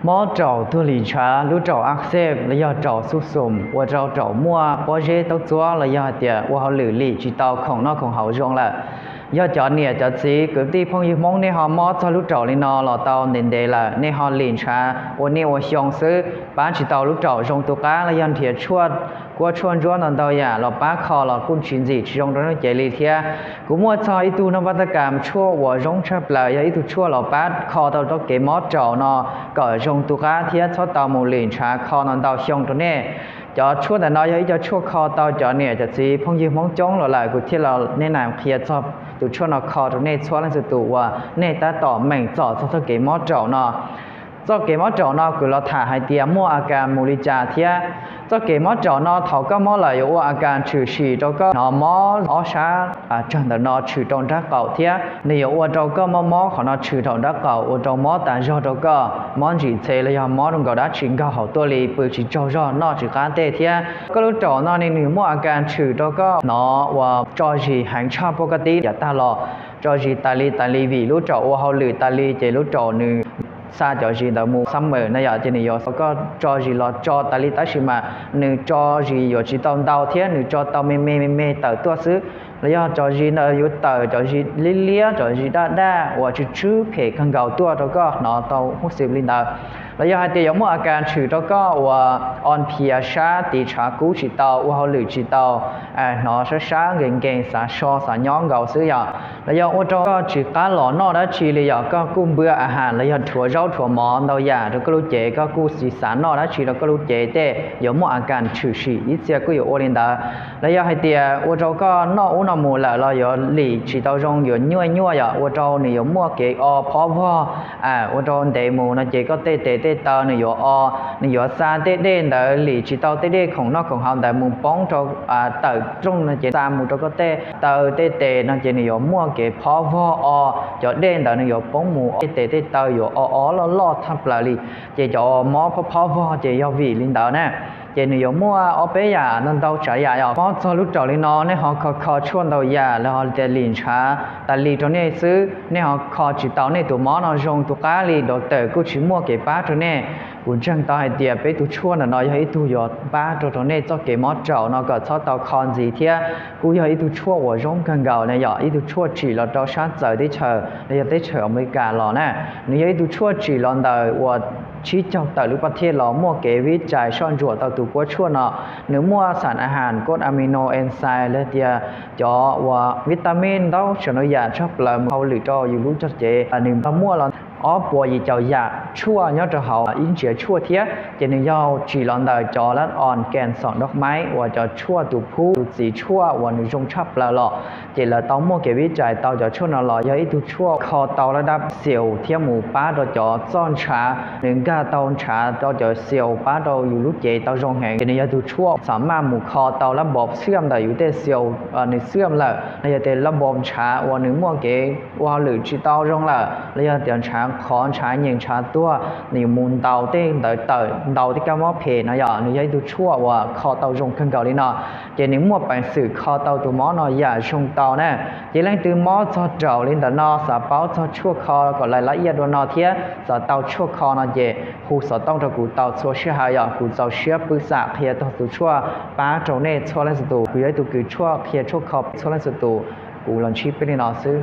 Mob raum tuag lim ntshav, lub raum axeb los yog raum xub xum, ua rau raum muaj pob zeb taub txuab los yog hais tias ua hauj lwm lim tsis tau khoom noj khoom haus zoo lawm. Yog cov niam cov txiv kwv tij phooj ywg Hmoob nej ho mob txog lub raum li no los tau ntev ntev lawm, nej ho lim ntshav ua niaj ua xyoo xwb, pab tsis tau lub raum zoo tu qab los yog nrhiav tshuaj kuab tshuaj ntsuab ntau ntau yam los pab kho los kuj tsis ntxim tsis zoo rau nej cev li thiab. Kuv muaj txog ib tug noj pab tab kam tshuaj uas zoo tshaj plaws, yog ib tug tshuaj los pab kho tau rau kev mob raum no kom zoo tu qab thiab txhob tau mus lim ntshav kho no ntau xyoo rau nej. Cov tshuaj ntawm no yog ib co tshuaj kho tau cov niam cov txiv phooj ywg Hmoob coob los lawm, kuv thiaj los nej na qhia txog tus tshuaj no kho rau nej txhua leej txhua tus uas nej tab tom meem txom txog txoj kev mob raum no. Txoj kev mob raum no kuv los tham hais tias muaj a kas mus li cas thiab. Txoj kev mob raum no thaum koj mob lawm yuav ua a kas tshwm sim rau koj hnov mob ob sab tsawg ntawm no tshwm rau nrab qaum thiab nws yuav ua rau koj mob mob qhov no tshwm rau nrab qaum, ua rau mob tas zog rau koj, mob ntsim txhe los yog mob rau nkaus dab tsi nkaug hauv tuaj li, pw tsis tsaug zog noj tsis qab tej thiab. Koj lub raum no ne nws muaj a kas tshwm rau koj hnov uas tso zis heev tshaj puag koj tib yam tag los, tso zis tas li tas li vim lub raum ua hauj lwm tas li ces lub raum nws xa cov zis ntawd mus xab mem na yom, ces nws yuav koj tso zis los tso tas li tab sis mas nws tso zis yuav tsis tau ntau thiab nws tso tau me me me me tawm tuaj xwb. Los yog cov zis ntawd yuav tawm cov zis liab liab, cov zis daj daj uas tsw tsw phem kawg nkaus tuaj rau koj hnov tau huj xwm li ntawd. Los yog hais tias yuav muaj a kas tshwm rau koj uas o phiav sab tiv tshav kub tsis tau, ua hauj lwm tsis tau, hnov sab sab nkees nkees, xav so xav nyob nkaus xwb yom. Los yog ua rau koj tsis qab los noj dab tsi li yom, koj kuj npua a has los yog rhuav zaub rhuav mov ntau yam rau koj lub cev, koj kuj tsis xav noj dab tsi rau koj lub cev tej, yuav muaj a kas tshwm sim, ib txhia kuj yuav ua li ntawd. Los yog hais tias ua rau koj noj ub noj mus lawm los yuav lim tsis tau zoo, yuav nyuaj nyuaj yom, ua rau nws yuav muaj kev o phob vog, ua rau ntev mus no ces koj tej tes tej taw nws yuav o, nws yuav xa tej dej ntawd, lim tsis tau tej dej khoom noj khoom haus ntawd mus poob rau tawm rooj no ces xa mus rau koj tej taw tej tes no ces nws yuav muaj kev phob vog o, cov dej ntawd nws yuav poob mus tej tes tej taw yuav o o loj loj tshaj plaws li. Ces cov mob phob phob vog ces yog vim li ntawd na. Ces nws yuav muaj ob peb yam ntau ntau tsav yam yom. Mob txog lub raum li no nej ho kho kho tshuaj ntau yam los ho tias lim ntshav tas li rau nej xwb, nej ho kho tsis tau nej tus mob no zoo tu qab li, doctor kuj tsis muaj kev pab rau nej. Kuv ntseeg tau hais tias peb tus tshuaj ntawm no yog ib tug yuav pab rau rau nej txoj kev mob raum no kom txhob tau kho ntxiv thiab kuj yog ib tug tshuaj uas zoo kawg nkaus na yom, ib tug tshuaj tsim los rau sab txawv teb chaws los yog teb chaws Amelikas los na. Nws yog ib tug tshuaj tsim los ntawm uas tsib caug tawm lub paj thiaj los muaj kev vib cais soj ntsuam tau tus kuab tshuaj no. Nws muaj xas a has, kod amino, enzyme los tias cov uas vitamin ntau tsav ntau yam tshaj plaws mus hauj lwm rau yus lub cog cev. Nws muaj los ob puas yim caum yam tshuaj nyob rau hauv ib ntsiav tshuaj thiab ces nws yog tsim los ntawm cov lab os, kas xoom, doj maib uas cov tshuaj tus phub tus txiv tshuaj uas nws zoo tshaj plaws los ces lawv tau muaj kev vib cais tau cov tshuaj no los yog ib tug tshuaj kho tau lab dab xiaus thiab mus pab rau cov txoj ntshav, nws nkag tau ntshav rau cov xiaus pab rau yus lub cev tau zoo heev. Ces nws yog tus tshuaj xam maj mus kho tau lab npov xiam ntawm yus tej xiaus nws xiam lawm, los yog tias lab npov ntshav uas nws muaj kev ua hauj lwm tsis tau zoo lawm, los yog tias ntshav qhov ntshav nyeem ntshav tuag, nws yuav mus ntaus tej ntawd tawm, ntaus tej kab mob phem no yom. Nws yog ib tug tshuaj uas kho tau zoo kawg nkaus li no. Ces nws muaj peev xwm kho tau tus mob no yam zoo tau na. Ces leej twg mob txog raum li ntawm no xav paub txog tshuaj kho kom lais lab iaj dua no thiab xav tau tshuaj kho no ces hu xov tooj rau kuv tau txhua sij hawm yom. Kuv txaus siab pw xam qhia txog tus tshuaj pab rau nej txhua leej txhua tus. Kuv yog ib tug kws tshuaj qhia tshuaj kho txhua leej txhua tus. Kuv los ntsib peb li no xwb.